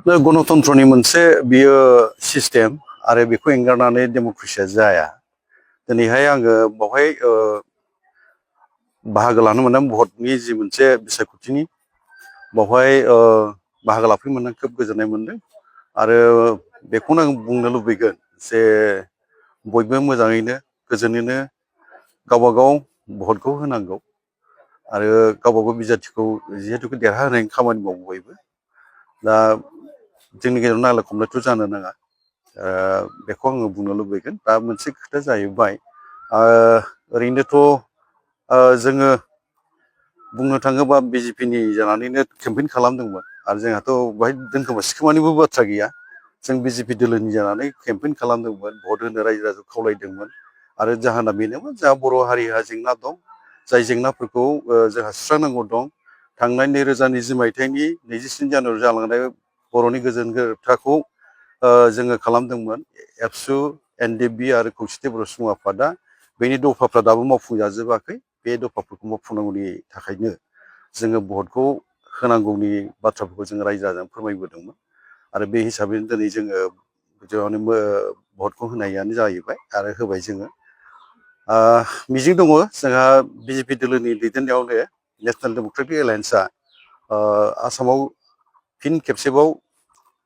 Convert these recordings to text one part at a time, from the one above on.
गणतन्त्रनि मोनसे बियो सिस्टेम आरो बेखौ एंगारनानै डेम'क्रेसिया जाया। दिनैहाय आङो बावहाय बाहागो लानो मोनदों भटनि जि मोनसे बिसायख'थिनि बावहाय बाहागो लाफैनो मोननानै खोब गोजोननाय मोनदों आरो बेखौनो आं बुंनो लुबैगोन जे बयबो मोजाङैनो गोजोनैनो गावबा गाव भटखौ होनांगौ आरो गावबा गाव बिजाथिखौ जिहेतु देरहाहोनायनि खामानि मावो बयबो। दा जोंनि गेजेराव नांलाय खमलायथ' जानो नाङा बेखौ आङो बुंनो लुबैगोन। दा मोनसे खोथा जाहैबाय ओरैनोथ' जोङो बुंनो थाङोबा बिजेपिनि जानानैनो केम्पेइन खालामदोंमोन आरो जोंहाथ' बेहाय दोनखोमा सिखोमानिबो बाथ्रा गैया। जों बिजेपि दोलोनि जानानै केम्पेइन खालामदोंमोन, भट होनो रायजो राजाखौ खावलायदोंमोन आरो जाहोना बेनोमोन जोंहा बर' हारिहा जेंना दं, जाय जेंनाफोरखौ जोंहा सुस्रांनांगौ दं। थांनाय 2020 मायथाइनि 27 जानुवारियाव जालांनाय बर'नि गोजोन गोरोबथाखौ जोङो खालामदोंमोन। एबसु, एनडिएफबि आरो खौसेथि बर' सुबुं आफादा बेनि दफाफ्रा दाबो मावफुंजाजोबाखै। बे दफाफोरखौ मावफुंनांगौनि थाखायनो जोङो भटखौ होनांगौनि बाथ्राफोरखौ जोङो रायजो राजानो फोरमायबोदोंमोन आरो बे हिसाबैनो दिनै जोङो भटखौ होनायानो जाहैबाय आरो होबाय जोङो। मिजिं दङ जोंहा बिजेपि दोलोनि दैदेननायावनो नेसनेल डेम'क्रेटिक एलायेन्सआ आसामाव फिन खेबसेबाव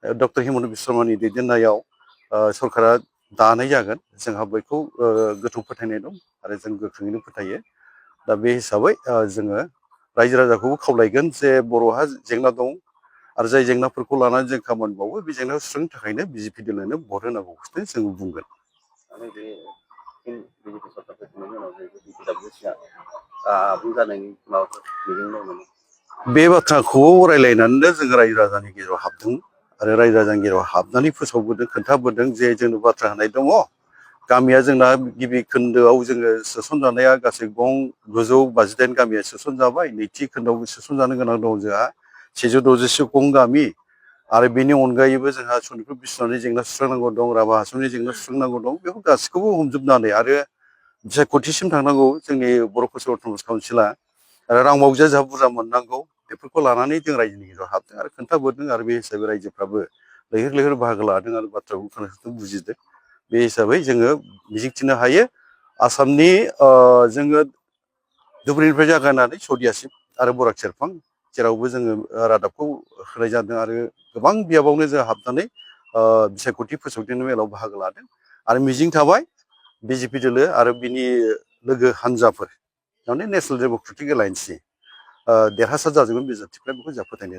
डक्टर हिमन्त बिश्व शर्मानि दैदेननायाव सरकारा दानाय जागोन। जोंहा बेखौ गोथौ फोथायनाय दं आरो जों गोख्रोङैनो फोथायो। दा बे हिसाबै जोङो रायजो राजाखौबो खावलायगोन जे बर'हा जेंना दं आरो जाय जेंनाफोरखौ लानानै जों खामानि मावो बे जेंनाखौ सुस्रांनो थाखायनो बिजेपि दोलोनो भट होनांगौखौनो जों बुंगोन। बे बाथ्राखौ रायज्लायनानैनो जों रायजो राजानि गेजेराव हाबदों आरो रायजो राजानि गेजेराव हाबनानै फोसावबोदों, खोन्थाबोदों जे जोंनो बाथ्रा होनाय दङ। गामिया जोंना गिबि खोन्दोआव जोङो सोसनजानाया गासै 958 गामिया सोसनजाबाय। नैथि खोन्दोआव सोसनजानो गोनां दं जोंहा 166 गं गामि आरो बेनि अनगायैबो जोंहा सनितपुर बिस्वनाथनि जेंना सुस्रांनांगौ दं, राभा हासंनि जेंना सुस्रांनांगौ दं। बेखौ गासैखौबो हमजोबनानै आरो बिसायख'थिसिम थांनांगौ जोंनि बर' कचुर अट'नमास काउन्सिला आरो रां बावजाया जोंहा बुरजा मोननांगौ। बेफोरखौ लानानै जों रायजोनि गेजेराव हाबदों आरो खोन्थाबोदों आरो बे हिसाबै रायजोफ्राबो लैहोर लैहोर बाहागो लादों आरो बाथ्राखौ खोनासंदों, बुजिदों। बे हिसाबै जोङो मिजिंथिनो हायो आसामनि जोङो धुबुरीनिफ्राय जागायनानै सदियासिम आरो बराग सेरफां जेरावबो जोङो रादाबखौ होनाय जादों आरो गोबां बियाबावनो जों हाबनानै बिसायख'थि फोसावदिनि मेलाव बाहागो लादों आरो मिजिं थाबाय बिजेपि दोलो आरो बिनि लोगो हान्जाफोर माने नेसनेल डेम'क्रेटिक एलायेन्सनि देरहासार जाजोबगोन बिजाथिफ्रा, बेखौ जोंहा फोथायनाय दं।